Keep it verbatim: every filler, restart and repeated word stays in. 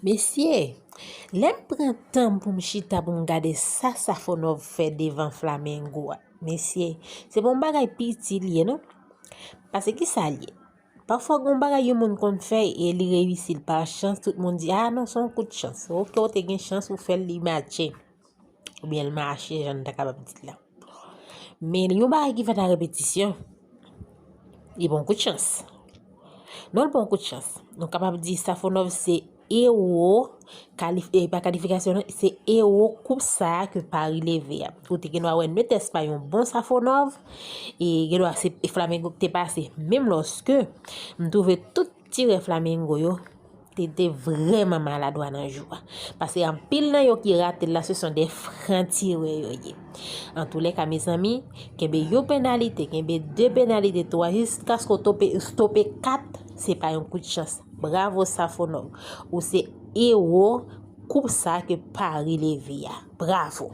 Mesye, lè m pran tan m pou m chita pou m gade sa Safonov fè devan Flamengo a, mesye, se pa yon bagay piti li ye non. Paske ki sa l ye? Pafwa gen yon bagay yon moun konn fè e li reyisi l pa chans, tout moun di, "Ah non, se yon kout chans." Oke, ou te gen chans ou fè l, li matche. Oubyen l mache, jan n ta kapab di l la. Men yon bagay ki fèt a repetisyon, li pa yon kout chans. Non, li pa yon kout chans. Nou kapab di Safonov se ewo, kalif, e pa kalifikasyon, non, se ewo koup sa a ke Paris leve a. Ou te gen dwa wè Netès pa yon bon Safonov, e gen dwa se Flamengo ki te pase. Menm lòske m twouve tout tirè Flamengo yo te, te vrèman maladwa nan jou a. Paske anpil nan yo ki rate l la, se son de fran tirè yo ye. Antoulèka, mezanmi, kenbe yon penalite, kenbe de penalite, twa, jiskaske w tope, tope kat, se pa yon kout chans. Bravo, Safonov. Ou se ewo koup sa ke Paris leve a. Bravo.